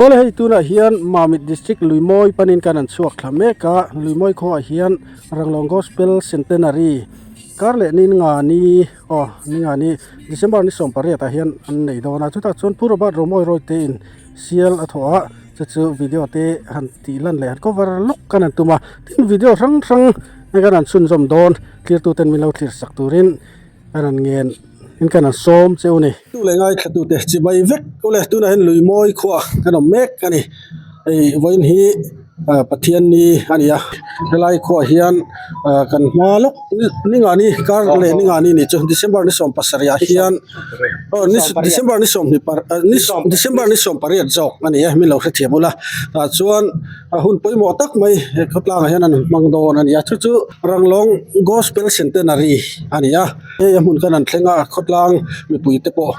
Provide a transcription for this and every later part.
Awle hei tunah hian Mamit District Luimawi panin kan han chhuak thla mek a, Luimawi khuaah hian Ranglawng Gospel Centenary kar leh ni nga ni aw ni nga ni December ni 18 ah hian an nei dawn a, chutah chuan Pu Robert Romawi Rawite in sial a thawh a, chu chu video te han tih lan leh han cover lawk kan han tum a, tin video hrang hrang kan han chhunzawm dawn thlir ten min lo thlir sak turin. Kan han ngen in kan han sawm che u ni. Tu leh ngaithlatute chibai vek ule tunah hian Luimawi khuah kan awm mek a ni. Hei vawiin hi Pathian ni a ni a, helai khuah hian kan hma lawk ni nga ni kar leh ni nga ni nih chu December ni 17 ah hian aw December ni 20 December ni 18 zawk a ni e min lo hrethiam ula tah chuan A hun pawimawh tak mai he khawtlangah hian an hmang dawn a ni a, chu chu Ranglawng Gospel Centenary a ni a, hei a hmun khan an thleng a, khawtlang mipui te pawh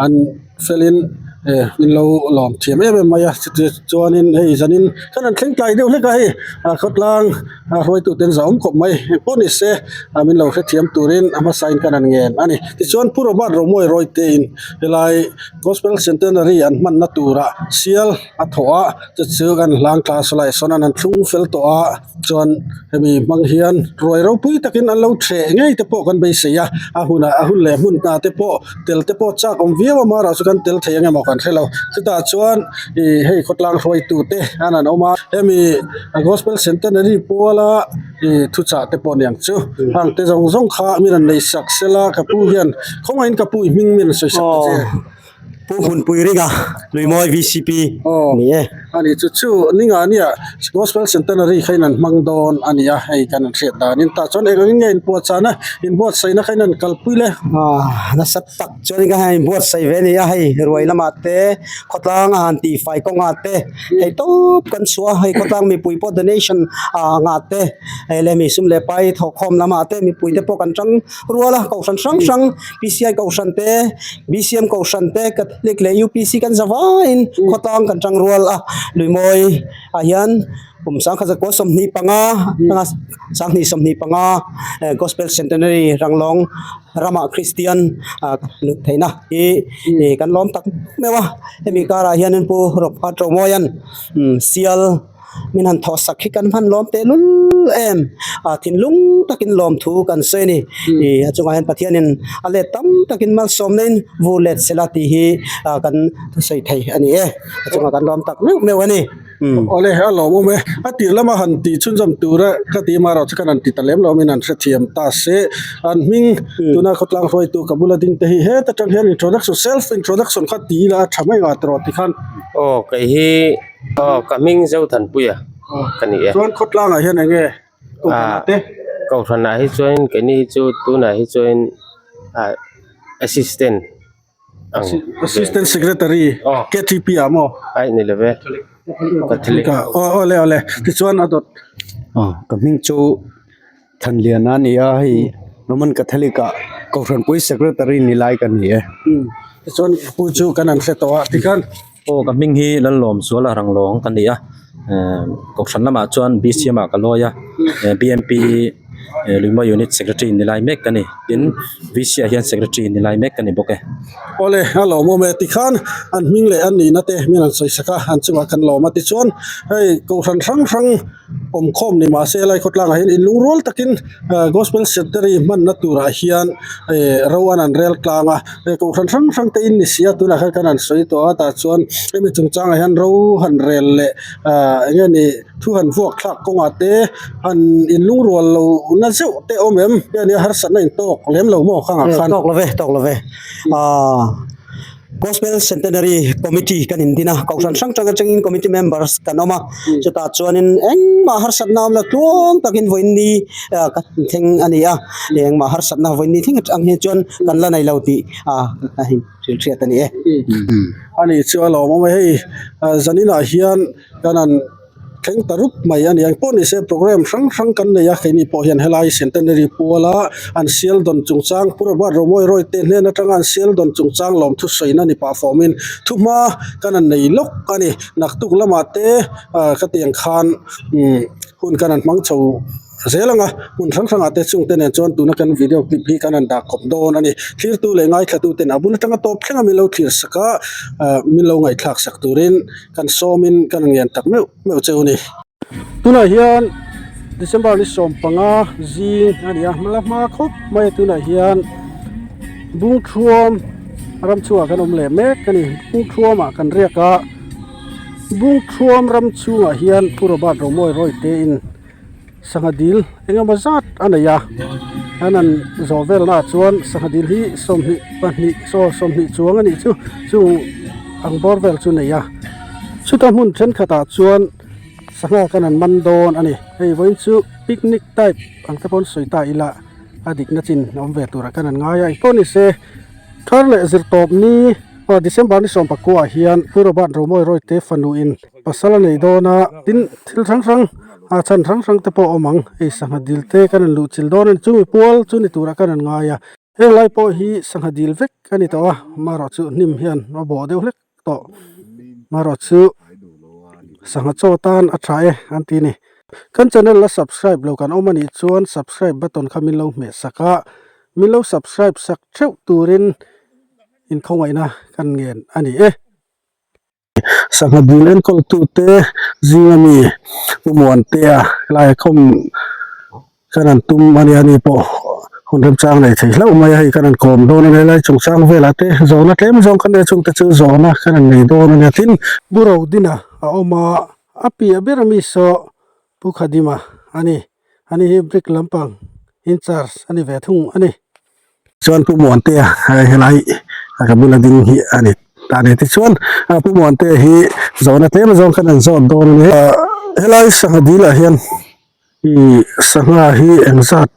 an felin eh min lo lawm thiam em em mai a, chuti chuanin hei zanin khan an thleng tlai deuh hlek a hei ah khawtlang hruaitu te an zahawm khawp mai engpawh ni se ah min lo hrethiam turin a hmasain khan an ngen a ni. Tichuan Pu Robert Romawi Rawite in helai Gospel Centenary an hmanna turah sial a thawh a. Chu chu kan hlang tla saw lai sawn an han thlung fel tawh a chuan hemi hmang hian ruai ropui takin an lo ṭheh ngei te pawh kan beisei a a hunah a hun leh hmun hna te pawh tel te pawh chak awm viau a marawh chu kan tel thei ang emaw kan hre lo chutah chuan ih hei khawtlang hruaitu te an han awm a hemi gospel centenary puala ih thuchah te pawh aniang chu hang te zawng zawng kha min rawn nei sak sela ka pu hian khawngaihin ka pu i hming min rawn sawi sak ta che. Pu Hmunpui Ringa, Luimawi VCP ni e. A ni chu chu ninga nia Gospel Centenary kha in an hmang dawn a ni a, hei kan an hriat danin tah chuan eng angin nge inpuahchah na, inbuatsaihna kha in an kalpui le. Nasa tak chuan ka han inbuatsaih ve a ni a, hei ruai lamah te khawtlang a han tihfai kawngah te hei tawp kan chhuah a, hei khawtlang mipui pawh donation ngah te hei leh mi sum leh pai thawhkhawm lamah te mipui te pawh kan tang rual a, kohhran hrang hrang PCI kohhran te BCM kohhran te Catholic leh UPC kan za vaiin khawtlang kan tang rual a Luimawi ah hian kum sangkhat zakua 25 atanga 2025 eh Gospel Centenary Ranglawng ramah Kristian ah lut theihna hi ih kan lawm tak meuh a hemi karah hianin Pu Robert Romawia'n sial. Min han thawh sak hi kan hman lawm teh lul em a thinlung takin lawm thu kan sawi a ni ih a chungah hian Pathianin a let tam takin malsawmna in vur let sela tih hi ah kan thusawi thei a ni e a chungah kan lawm tak meuh meuh a ni umm. Awle a lawmawm e a tir lama han tih chhunzawm tura ka tih marawh chu kan han ti ta lem lo min han hrethiam ta se an hming tuna khawtlang hruaitu ka bula ding te hi heta tang hian introduction self introduction kha ti ila a tha mai ngah tawh tikhan. Aw kei hi. Aw ka hming Zothanpuia ka ni e. Chuan khawtlangah hian eng nge kohhranah te? Kohhranah hi chuan keini hi chu tunah hi chuan ah assistant ang Assistant Secretary KTP ah maw? Aih ni lo ve Catholic. Aw awle awle tichuan a dawt. Aw ka hming chu Thanliana a ni a hei Roman Catholic ah Kohhranpui Secretary ni lai ka ni e. Tichuan pu chu kan han hre tawh a tikhan. Aw ka hming hi Lalawmzuala Ranglawng ka ni a Kohhran lamah chuan BCM ah ka lawi a BMP Luimawi Unit Secretary ni lai mek ka ni tin VC ah hian Secretary ni lai mek ka ni bawk e. Awle a lawmawm e tikhan an hming leh an nihna te min han sawi sak a an chungah kan lawm a tichuan hei Kohhran hrang hrang awmkhawm ni mahse helai khawtlangah hian inlungrual takin gospel centenary hmanna turah hian eh ro an an rel tlang a hei kohhran hrang hrang te in ni si a tunah khan kan han sawi tawh a tah chuan hemi chungchangah hian ro han rel leh ah eng nge ni thu han vuak thlak kawngah te han inlungrual lo na zeuh te a awm em nge nia harsatna in tawk lem lo maw khangah khan. Tawk lo ve tawk lo ve ah. Gospel Centenary Committee kan indin a, Kohhran hrang hrang atangin committee members kan awm a, chutah chuanin engmah harsatna awm lo tluang takin vawiinni kan thleng a ni a, engmah harsatna vawiinni thleng atang hi chuan kan la nei lo tih a hrilh hriat a ni e. A nih chu a lawmawm e, hei zaninah hian kan han. Thleng ta rup mai a ni. Engpawh ni se program hrang hrang kan nei a, keini pawh hian helai Centenary puala an sial dawn chungchang Pu Robert Romawi Rawite hnen atanga an sial dawn chungchang lawmthu sawina ni pah fawmin thuhma kan han nei lawk a ni. Naktuk lamah te ah ka tiang khan umm hun kan han hmang chho. zel ang a, hmun hrang hrangah te chungte nen chuan tuna kan video clip hi kan han dah kawp dawn a ni. Thlirtu leh ngaithlatu ten a bul atanga tawp thleng a min lo thlir sak a, ah min lo ngaihthlak sak turin kan sawmin kan ngen tak meuh meuh cheu a ni. Tunah hian December ni 15 zing a ni a, la hma khawp mai a tunah hian Bungthuam ram chungah kan awm leh mek a ni. Bungthuamah kan riak a, Bungthuam ram chungah hian Pu Robert Romawi Rawite in sangha dil eng emaw zat a nei a, an han zawh velnaah chuan sangha dil hi 22 saw 20 chuang a nih chu chung ang bawr vel chu a nei a, chuta hmun thenkhatah chuan. Sangha kan han man dawn a ni. Hei vawiin chu picnic type ang te paw'n sawi ta ila a dikna chin a awm ve turah kan han ngai a. Engpawh ni se thar leh zirtawp ni aw December ni 19 ah hian Pu Robert Romawi Rawite fanuin pasal a nei dawn a, tin thil hrang hrang a chhan hrang hrang te pawh a awm ang. Hei sangha dil te kan han luh chilh dawn a ni. Chumi pual chu ni turah kan han ngai a. Heng lai pawh hi sangha dil vek a ni tawh a, amaherawhchu hnim hian a bawh deuh hlek. tawh marawh chu sangha chaw tan a tha e an ti a ni kan channel la subscribe lo kan awm a nih chuan subscribe button kha min lo hmeh sak a min lo subscribe sak theuh turin inkhawngaihna kan ngen a ni e. Sangha dil enkawl tute zinga mi Pu Muantea helai khawm Kan han tum a nia ni pawh hun remchang nei thei hlauh mai a, hei kan han kawm dawn a nia helai chungchang velah te zawhna tlem zawng kan nei a chungte chu zawhna kan han nei dawn a nia tin Pu Rodina a awm a, a piah ber ami saw Pu Khadima a ni, ani hi brick lampang in charge a ni ve thung a ni. Chuan Pu Muantea helai ka bula ding hi a ni ta ni tichuan Pu Muantea hi zawhna tlem zawng kan han zawt dawn a ni. Helai sangha dilah hian I sangha hi engzat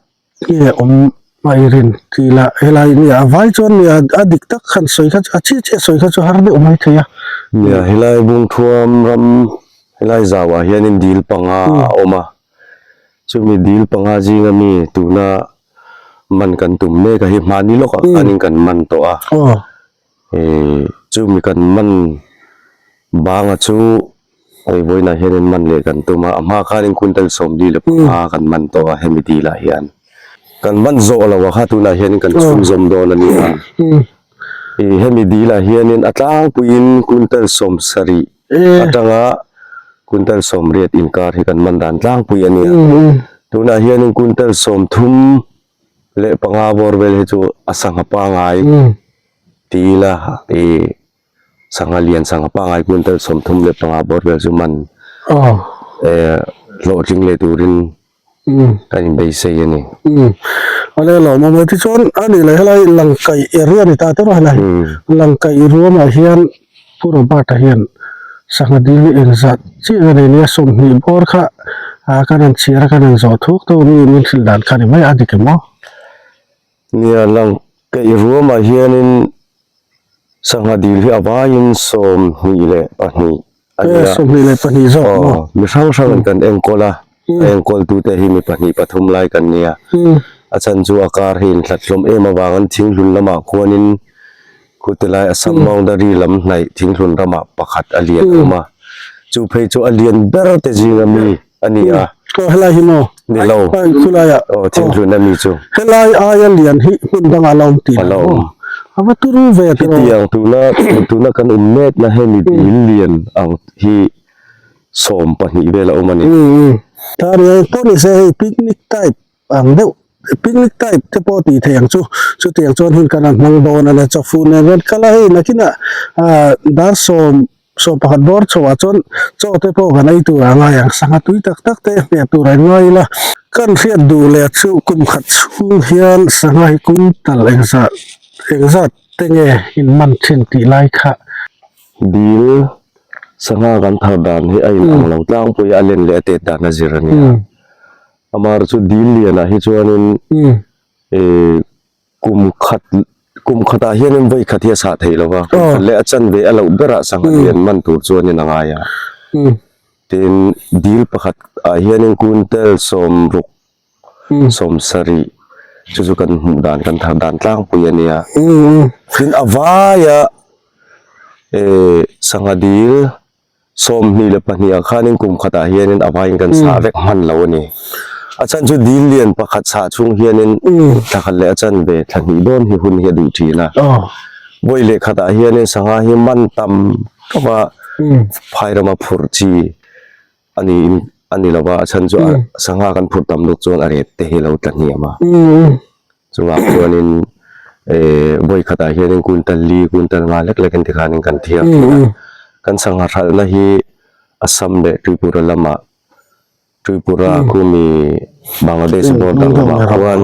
nge awm a i rin tih lah helai nia a vai chuan nia a dik tak khan sawi kha a chiah chiah sawi kha chu har deuh mai thei a. Nia helai Bungthuam ram helai zauah hianin dil panga a awm a, chumi dil panga zinga mi tuna man kan tum mek a hi hmani lawkah khanin kan man tawh a, chumi kan man banga chu Hei vawiinah hianin man leh kan tum a, a hma khanin quintal 40 leh panga kan man tawh a hemi dilah hian. Kan man zawh lo a kha tunah hianin kan chhunzawm dawn a ni a. Ih hemi dilah hianin a tlangpuiin quintal 70 atanga quintal 80 inkar hi kan man dan tlangpui a ni a. Tunah hianin quintal 35 leh panga bawr vel hi chu a sangha pangai ti ila ih Sangha lian sangha pangai quintal 35 bawr vel chu man eh hlawhtling leh turin kan inbeisei a ni. Awle lawm awm e tichuan a nih leh helai Langkaih area ni ta tawh helai Langkaih ruamah hian Pu Robert-a hian sangha dil hi engzat chiah nge nei nia 20 bawr kha kan han chhiar a kan han zawh thuk tawh mi min hrilh dan kha ni mai a dik em aw? Nia Langkaih ruamah hianin Sangha dil hi a vaiin 22 a ni a. 22 zawk maw? Aw, mi hrang hrangin kan enkawl a, a enkawltute hi mi pahnih pathum lai kan ni a. A chhan chu a kar hi inhlat hlawm em avangin thinghlun lamah khuanin khute lai Assam boundary lam hnaih thinghlun ramah pakhat a lian a awm a. Chu phei chu a lian ber te zinga mi a ni a. Aw helai hi maw? Ni lo. Ai khulaiah. Aw thinghlun a mi chu. Helai aia lian hi hmun dangah a la awm tih A la awm. A va turu ve tawh. Hetiang tuna tuna kan awm mekna hemi dil lian ang hi 12 vel a awm a ni. Ta nia pawh ni se hei picnic type ang deuh picnic type te pawh tih theih ang chu chutiang chuan hun kan han hmang dawn a nia chawfun nen hian kal a hei nakinah ah dar sawm 11 bawr chhoah chuan chaw te pawh kan ei tur a ngai ang sangha tui tak tak te hmeh tur a ngai ila kan hriat duh leh chu kum khat chhung hian sangha hi kum tal engzah engzat te nge in man thin tih lai kha. Dil sangha kan thar dan hi a in ang lo tlangpui a len leh a tet dan a zir a nia. Amar chu dil lianah hi chuanin eh kum khat kum khatah hianin vawi khat hi a sah thei lo va kum khat leh a chanve a loh berah sangha lian man tur chuanin a ngai a tin dil pakhat ah hianin quintal 60 70 chu chu kan hmuh dan kan thar dan tlangpui a nia tin a vaia eh sangha dil 22 ah khanin kum khatah hianin a vaiin kan sah vek hman lo a ni. A chhan chu dil lian pakhat chhah chhung hianin thla khat leh a chanve thla hnih dawn hi hun hi a duh thin a. Vawi leh khatah hianin sangha hi man tam tawk a, phai rama phurh chi a niin a ni lo va, a chhan chu sangha kan phurh tam lutuk chuan a ret te hi a lo tla hniam a. Chungah chuanin eh vawi khatah hianin quintal li quintal nga lek lekin tikhanin kan thiar thin a. Kan sangha hralhna hi Assam leh Tripura lamah Tripura khumi Bangladesh border lamah khuan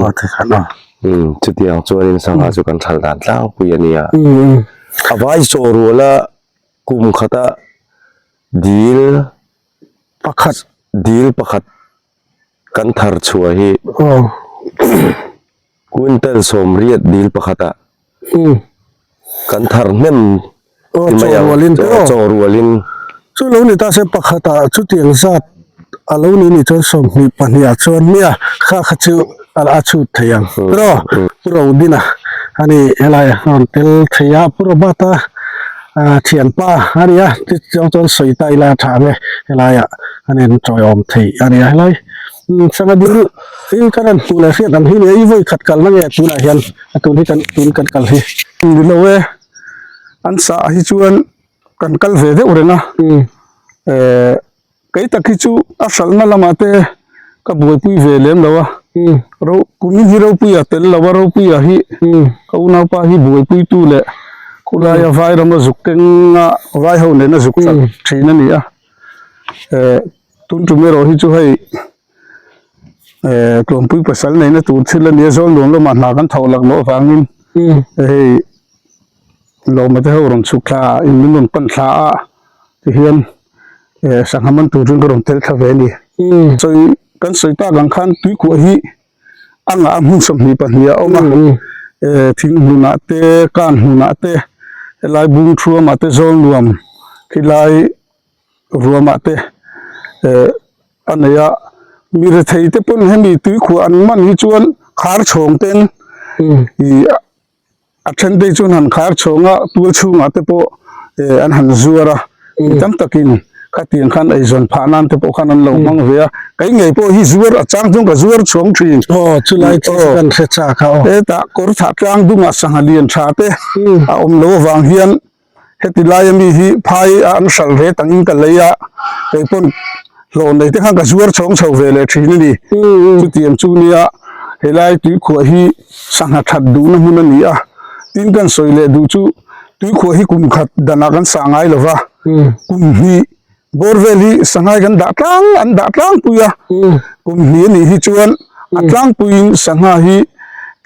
umm chutiang chuanin sangha chu kan hralh dan tlangpui a nia. A vai chaw ruala kum khata dil pakhat dil pakhat kan thar chhuah hi quintal sawmriat dil pakhata kan thar hnem ti mai ang chaw rualin chu lo ni ta se pakhatah chutiang zat a lo ni nih chuan 22 ah chuan nia kha kha chu a chhut thei ang tiraw Pu Rodina a ni helai a rawn tel thei a Pu Robert-a thianpa a ni a tichuan chuan sawi ta ila a tha ang e helaiah a nen tawiawm thei a ni a helai sangha dil hi ka rawn hmuh leh hriat ang hi nia i vawi khat kalna nge tunah hian a tun hi kan tun kan kal hi. Ni lo e, an sah hi chuan kan kal ve deuh reng a, eh kei tak hi chu a hralhna lamah te ka buaipui ve lem lo a, ro kumin hi Ropuia tel lo a, Ropuia hi ka unaupa hi buaipuitu leh khawlaia vai rama zuk kenga vai ho nena zuk hralh thin a ni a, eh tun tum erawh hi chu hei. Eh tlawmpui pasal neihna tur thil a nia zawl nuam lamah hna kan thawh lak loh avangin hei lawma te ho rawn chhuk thla a in min rawn pan thla a tihian eh sangha man tur chuan ka rawn tel thla ve a ni sawi kan sawi tak ang khan tuikhuah hi a ngah a hmun 22 a awm a eh thing hnunah te kan hnunah te helai bung thuamah te zawl nuam khilai. Ruamah te eh a nei a mi rethei te pawn hemi tuikhuah an man hi chuan khar chhawng ten ih a then te chuan han khar chhawng a tual chhungah te pawh eh an han zuar a mi tam takin khatiang khan eizawn phah nan te pawh khan an lo hmang ve a kei ngei pawh hi zuar a chang chuan ka zuar chhawng thin. Aw chulai chu kan hre chak a aw. Hetah kawr thah tlang dungah sangha lian tha te a awm loh avang hian. Heti laia mi hi phai a an hralh ve tangin ka lei a, kei pawn hlawh nei te khan ka zuar chhawng chho ve leh thin a ni. Chutiang chu nia helai tuikhuah hi sangha that duhna hmun a ni a, tin kan sawi leh duh chu tuikhuah hi kum khat danah kan sah ngai lo va, kum hnih Bawr vel hi sanghai kan dah tlang an dah tlangpui a, kum hnih a nih hi chuan a tlangpuiin sangha hi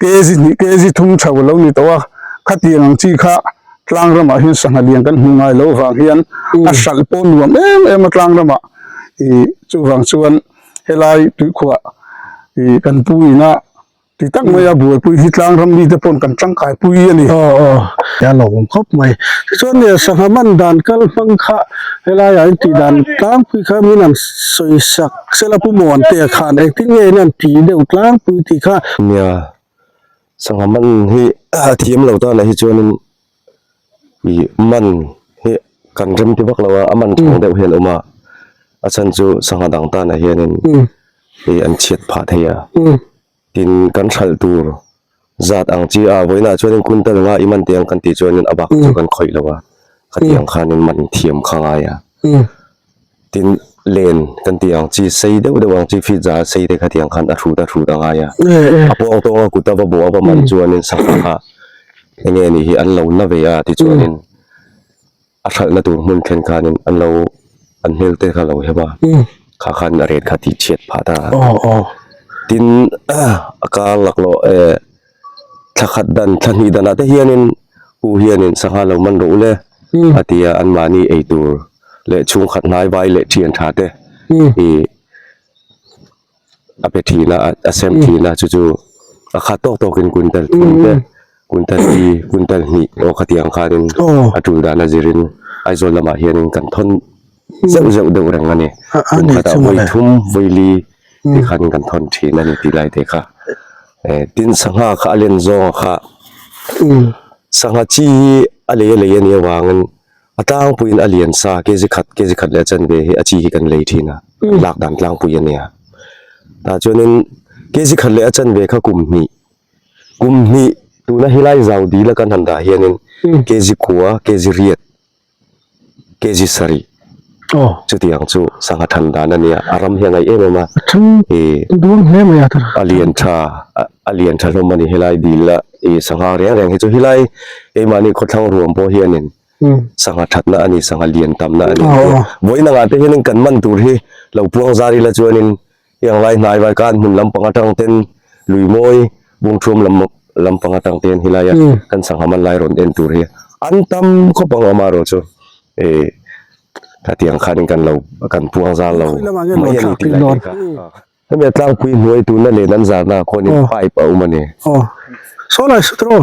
kg hnih kg thum chho a lo ni tawh a, khatiang ang chi kha tlang ramah hian sangha lian kan hmuh ngai loh vang hian a hralh pawh nuam em em a tlang ramah ih chuvang chuan helai tuikhuah ih kan pu ina Ti tak mai a buaipui hi tlang ram mite pawn kan tangkai pui a ni. Aw aw, a lawmawm khawp mai. Tichuan nia sangha man dan kal hmang kha helaiah in tih dan tlangpui kha min an sawi sak sela Pu Muantea khan engtin nge in an tih deuh tlangpui tih kha. Nia, sangha man hi a thiam lo tan ah hi chuanin ih man hi kan rem ti vak lo a, a man thawng deuh hian a awm a, a chhan chu sangha dang tan ah hianin ih an chhiat phah thei a. Tin, kan hralh tur zat ang chi a, vawiinah chuanin quintal nga i man teh ang kan tih chuanin a bak chu kan khawih lo a, khatiang khanin man thiam kha ngai a. Tin, len kan tih ang chi sei deuh deuh ang chi feet za sei te khatiang khan a hrut a hrut a ngai a. A pawng tawng a kut a va bawh a va man chuanin sangha kha enge nih hi an lo na ve a tichuanin a hralhna tur hmun thlen khanin an lo an hmel te kha lo hem a kha khan a ret kha tih chhiat phah ta a tin a kar laklawh eh thla khat dan thla hnih danah te hianin u hianin sangha lo man rawh u le a ti a anmahni ei tur leh chhungkhat hnai vai leh thian tha te ih a pe thin a a sem thin a chu chu a khat tawk tawkin quintal thum te quintal li quintal hnih aw khatiang khanin a tul dan a zirin Aizawl lamah hianin kan thawn zeuh zeuh deuh reng a ni kum khatah vawi thum vawi li tih khanin kan thawn thin a ni tih lai te kha eh tin sangha kha a len zawng a kha sangha chi hi a lei a lei a nih avangin A tlangpuiin a lian sa kg khat kg khat leh a chanve hi a chi hi kan lei thin a, lak dan tlangpui a nia. Tah chuanin kg khat leh a chanve kha kum hnih kum hnih tuna helai zau dil a kan han dah hianin kg kua kg riat kg sarih chutiang chu sangha than dan a nia a ram hi a ngaih em em a ih a lian tha a lian tha hlawm a ni helai dil a ih sangha reng reng hi chu helai keimahni khawthlang ruam pawh hianin Sangha thatna a ni, sangha lian tamna a ni. Vawiin angah te hianin kan man tur hi lo puang zar ila chuanin heng lai hnai vai khan hmun lampang atang ten lui mawi bungthuam lam lampang atang te hian helai a kan sangha man lai rawn en tur hi an tam khawp ang amaherawh chu ih khatiang khanin kan lo kan puang zar lo mai a ni tih lai te kha. Hemi a tlangpui hnuai tuna len an zarna ah khuanin pipe a awm a ni. Aw saw lai saw tiraw?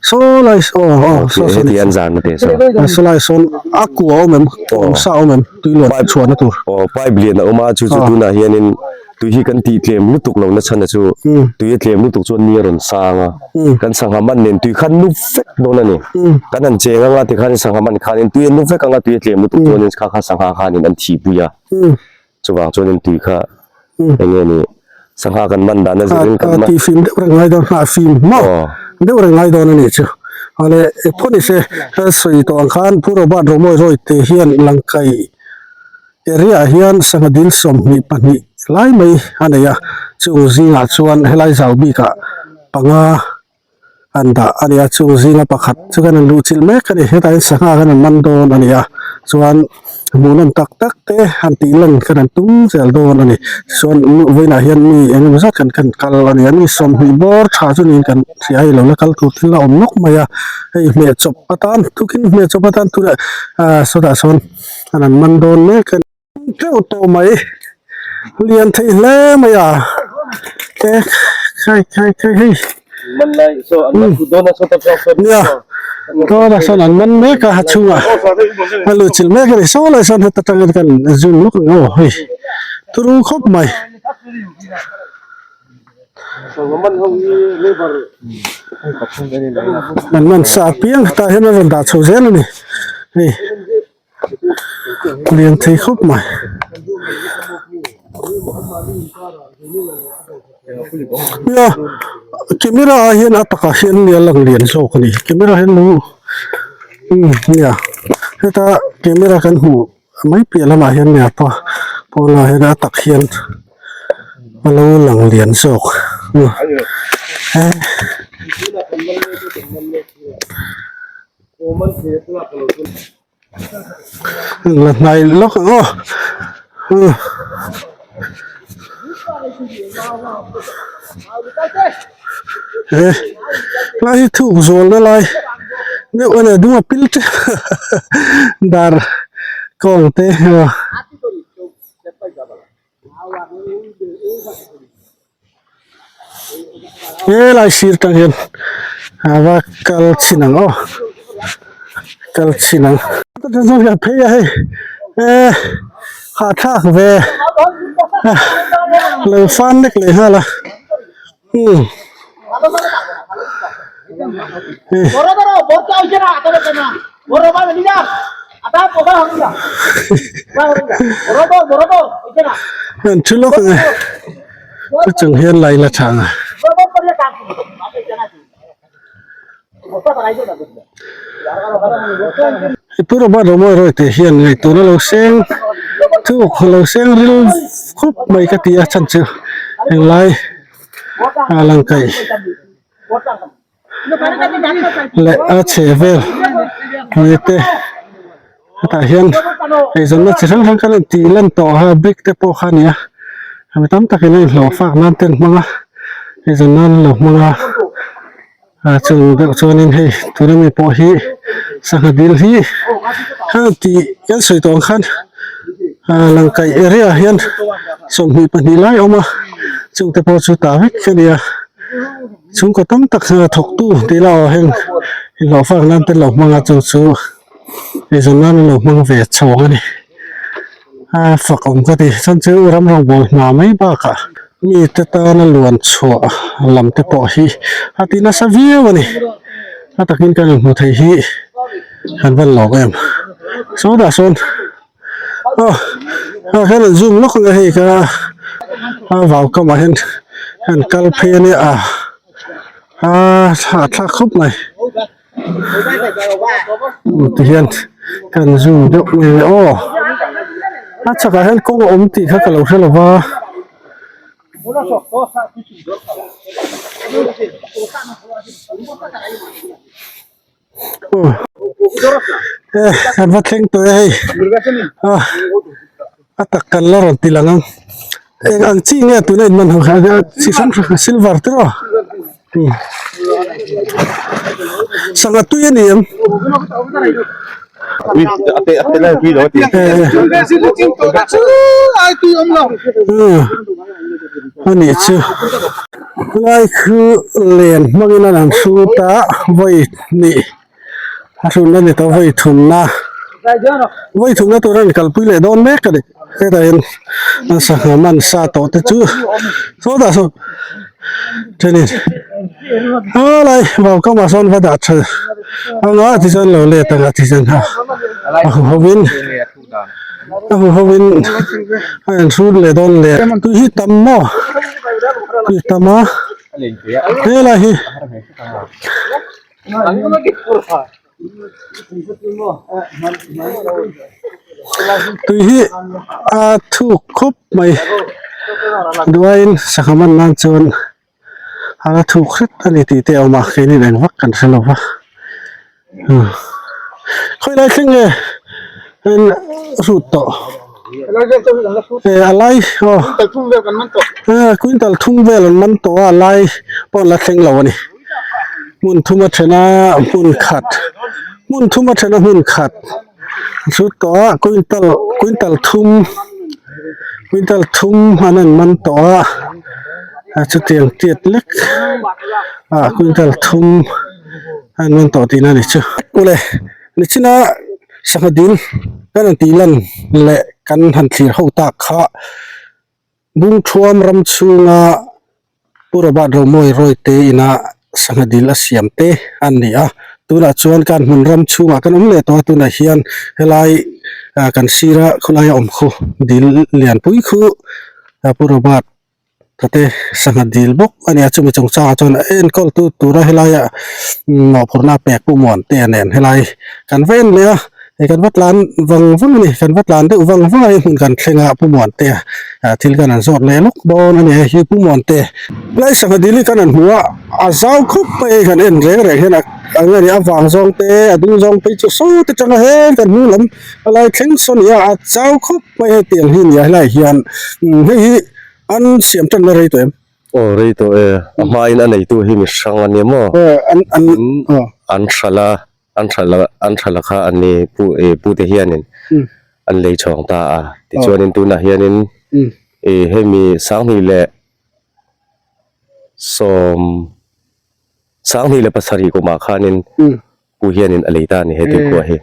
Saw lai aw aw saw saw Heti an zarna te saw. Saw lai sawn a kua a awm em? Awm sa a awm em? Tui luan chhuahna tur. Aw pipe lian a awm a chu chu tunah hianin tui hi kan tih tlem lutuk lo na chhan a chu tui a tlem lutuk chuan ni a rawn sang a kan sangha man nen tui khan nu vek dawn a ni. Kan han cheng anga tikhan sangha man khanin tui a nu vek anga tui a tlem lutuk chuanin kha kha sangha khanin an thihpui a. Chuvang chuanin tui kha eng nge ni sangha kan man dan a zirin kan man. Tih fim deuh reng ngai dawn nghah fim maw deuh reng ngai dawn a nih chu. Awle pawh ni se sawi tawh ang khan Pu Robert Romawi Roy te hian Langkai area ah hian sangha dil 22 lai mai a nei a, chung zingah chuan helai zau bikah panga an dah a ni a chung zinga pakhat chu kan han luh chilh mek a ni hetah hian sangha kan han man dawn a ni a chuan hmuhnawm tak tak te han tih lan kan han tum zel dawn a ni chuan vawiinah hian mi eng emaw zat kan kan kal a ni a mi 20 bawr tha chu niin kan hria a hei lo la kal tur thil a awm nawk mai a hei hmeh chawp atan tukin hmeh chawp atan tunah ah sawtah sawn an han man dawn mek a ni. Teuh tawh mai lian thei hle mai a te khai khai khai hei nia dawna sawn an man mek a a chhungah a luh chilh mek a ni saw lai sawn heta tangin kan zun lawk ang aw hei turu khawp mai. An man sa apiang hetah hian a rawn dah chho zel a ni hei. Lian thei khawp mai. Nia camera ah hian a takah hian nia lang lian zawk a ni camera hian lo umm nia heta camera kan hmuh mai piah lamah hian nia pa pawnah hian a tak hian a lo lang lian zawk he. La hnai lawk ang aw he lai hi thuk zual na lai deuh a ni a dung a pil tep dar kawng te aw. Helai sir tang hian a va kal chhin ang aw kal chhin ang phei a hei eh hahthlak ve lo fan lek leh nghal a umm. An thu lawk ang e chu chung hian lai la tha ang a. Hei pu Robert Romawi Roy tih hian ngaihtuahna lo seng thuk lo seng ril khawp mai ka ti a chhan chu englai a lang kaih. Leh a chheh vel mite te hetah hian eizawnna chi hrang hrang khan a intih lan tawh a brick te pawh kha a ni a mi tam takin a inhlawh fak nan te an hmang a eizawn nan an lo hmang a ah chung deuh chuanin hei tuna mi pawh hi sangha dil hi heng tih kan sawi tawh ang khan ah langkaih area ah hian 22 lai a awm a chungte pawh chu tah vek a ni a. Chhungkaw tam tak hian a thawktu tih lah awh heng inhlawh fak nan te lo hmang a chu chu eizawn nan an lo hmang ve chhawng a ni a fak awm ka ti chuan chu ram rawngbawl hna mai bakah mi te tana luan chhuah lam te pawh hi a ti nasa viau a ni a takin kan inhmu thei hi kan van lawm em sawtah sawn. Aw ah hian an zoom lawk ang a hei ka A vau kamah hian an kal phei a nia a a hahthlak khawp mai ti hian kan zoom deuh mai a aw a chhakah hian kawng a awm tih kha ka lo hre lo va. Kan va thleng tawh e hei a tak kan la rawn ti lang ang eng ang chi nge tuna in man ho kha chi hrang hrang silver te rawh sangha tui a ni em a nih chu lai khu len hmangin an han hrut a vawi hnih a hrutna ni tawh vawi thumna vawi thumna tur an kalpui leh dawn mek a ni hetah hian an sangha man sa tawh te chu sawtah sawn thenin a lai vaukamah sawn va dah tha anga tichuan lo let anga tichuan a huho in. A hu ho in a in hrut leh dawn le tui hi tam maw tui tam a helai hi tui hi a thuk khawp mai duaiin sangha man nan chuan a la thuk hret a ni tih te a awm a keini eng vak kan hre lo va khawi lai thleng nge an hrut tawh a lai aw quintal thum vel an man tawh a a lai pawh an la thleng lo a ni hmun thum a then a hmun khat hmun thum a then a hmun khat an hrut tawh a quintal quintal thum quintal thum an an man tawh a a chutiang tiat lek ah quintal thum an man tawh tihna a ni chu awle nichina sangha dil kan han tih lan leh kan han thlir ho tak kha. Bungthuam ram chhunga Pu Robert Romawi Rawite ina sangha dil a siam te an ni a, tunah chuan kan hmun ram chhungah kan awm leh tawh a, tunah hian helai ah kan sira khawlaia awm khu dil lianpui khu Pu Robert tate sangha dil bawk a ni a, chumi chungchangah chuan a enkawl tu tura helaia mawhphurhna pek Pu Muantea nen helai kan va en leh a. Hei kan va tlan vang vang a ni kan va tlan deuh vang vang a hei hmun kan thleng a Pu Muantea ah thil kan han zawt leh lawk dawn a ni hei hi Pu Muante lai sangha dil hi kan han hmu a a zau khawp mai a hei kan en reng reng hian a eng nge ni a vang zawng te a dung zawng phei chu saw te tanga heng kan hnu lam a lai thleng saw a ni a a zau khawp mai a hetiang hi a ni a helaiah hian hei hi an siam tan na rei tawh em. Aw rei tawh e a hmain a neitu hi mi hrang a ni maw an hralh a. An tha la an tha la kha an ni pu eh pu te hianin an lei chhawng ta a tichuanin tunah hianin ih hemi sanghnih leh sawm sanghnih leh pasarih kumah khanin pu hianin a lei ta a ni he tuikhuah hi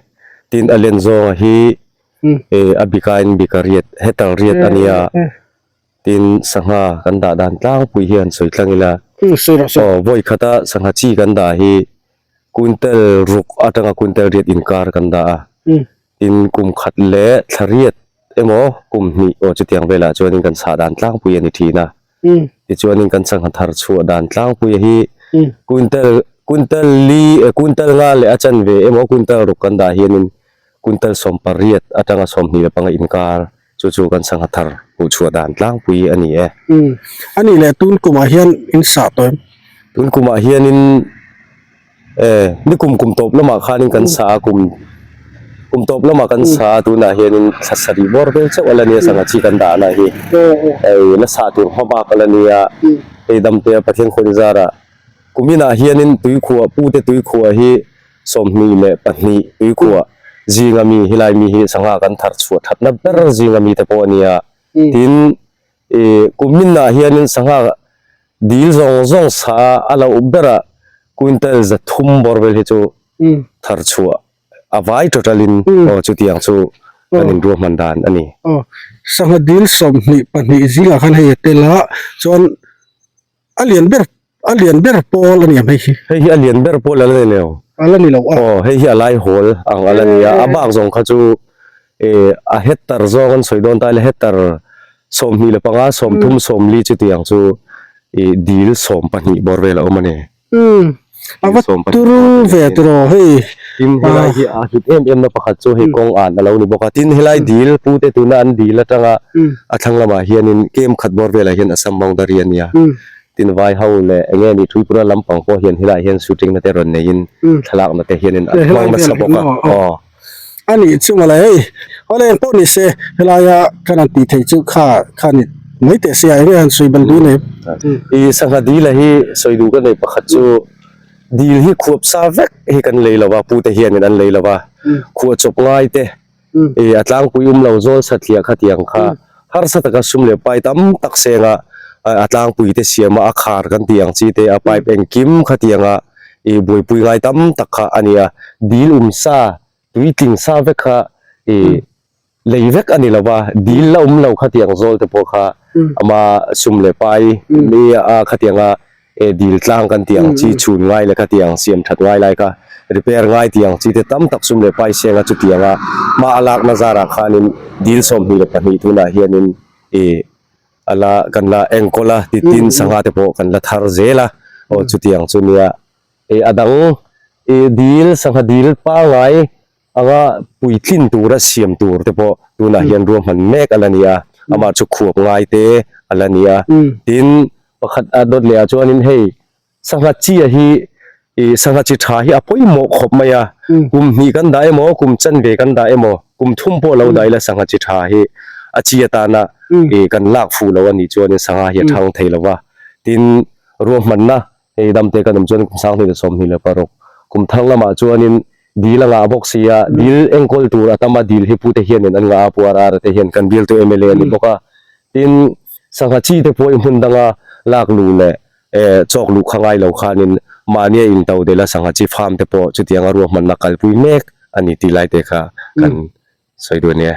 tin a len zawnga hi eh a bikain bika riat hetal riat a nia. Tin, sangha kan dah dan tlangpui hian sawi tlang ila, aw vawi khata sangha chi kan dah hi quintal ruk atanga quintal riat inkar kan dah a, tin kum khat leh thla riat emaw kum hnih aw chutiang velah chuanin kan chhah dan tlangpui a ni thin a, tichuanin kan sangha thar chhuah dan tlangpui hi quintal quintal li quintal nga leh a chanve emaw quintal ruk kan dah hianin quintal sawmpariat atanga 25 inkar Chu chu kan sangha thar hmuhchhuah dan tlangpui a ni e. Umm. A nih leh tun kumah hian in sah tawh em? Tun kumah hianin e ni kum kum tawp lamah khanin kan sah a, kum kum tawp lamah kan sah a, tunah hianin thla sarih bawr vel chauh a la nia sangha chi kan dahna hi. Hei la sah tur hma bak a la nia, hei damtea Pathian khawi zarah kuminah hianin tuikhuah pute tuikhuah hi 22 tuikhuah zinga mi helai mi hi sangha kan thar chhuah thatna ber zinga mi te pawh a ni a tin ih kuminah hianin sangha dil zawng zawng sa a loh berah quintal 300 bawr vel hi chu thar chhuah a vai total in aw chutiang chu kan inruahman dan a ni. Aw sangha dil 22 zingah khan hei a tel a chuan A lian ber a lian ber pawl a ni ang hei hi. Hei hi a lian ber pawl a la ni lo. A la ni lo a. Aw hei hi a lai hawl ang a la ni a, a bak zawng kha chu eh a hectare zawng an sawi dawn ta ila hectare. 25, 30, 40 chutiang chu ih dil 12 bawr vel a awm a ni. Umm a va turu ve turaw hei. Tin helai hi a hlut em em na pakhat chu hei kawng an a lo ni bawk a, tin helai dil pu te tuna an dil atanga a thlang lamah hianin kem khat bawr velah hian Assam boundary a nia, tin vai ho leh eng nge ni Tripura lampang pawh hian helaiah hian shooting na te rawn neiin thlalak na te hianin an hmang nasa bawk a, aw. A nih chu mawle hei awle eng pawh ni se helaia kan han tih theih chu kha kha ni mai teh sia eng nge han sawi bal dun em. I sangha dil a hi sawi duh ka nei pakhat chu dil hi khuap sa vek hi kan lei lo va pu te hianin an lei lo va khuah chawp ngai te i a tlangpui um lo zawl satliah khatiang kha harsa taka sum leh pai tam tak senga a tlangpui te siam a a khar kan tih ang chi te a pipe engkim khatianga i buaipui ngai tam tak kha a ni a dil um sa tui tling sa vek kha i lei vek a ni lo va dil la awm lo khatiang zawl te pawh kha ama sum leh pai mi a khatianga e dil tlang kan tih ang chi chhun ngai leh khatiang siam that ngai lai kha repair ngai tih ang chi te tam tak sum leh pai senga chutianga hma a lakna zarah khanin dil 22 tunah hianin ih a la kan la enkawl a titin sangha te pawh kan la thar zel a aw chutiang chu nia ih a dang ih dil sangha dil pangngai anga puitlin tura siam tur te pawh tunah hian ruahman mek a la ni a, amah chu khuap ngai te a la ni a, tin pakhat a dawt leh ah chuanin hei sangha chi a hi ih sangha chi tha hi a pawimawh khawp mai a, kum hnih kan dah emaw kum chanve kan dah emaw kum thum pawh lo dah ila sangha chi tha hi a chi atana ih kan lak fuh loh a nih chuanin sangha hi a thang thei lo va, tin ruahmanna Hei damte kan awm chuan kum 2026 kum thang lamah chuanin dil a ngah bawk si a, dil enkawl tur a tam a, dil hi pute hianin an ngah a, Pu RR te hian kan bialtu mla a ni bawk a. Tin, sangha chi te pawh i hmun danga lak luh leh chawk luh kha ngai lo khanin mahnia into dela sangha chi farm te pawh chutianga ruahmanna kalpui mek a ni tih lai te kha kan sawi duh a nia.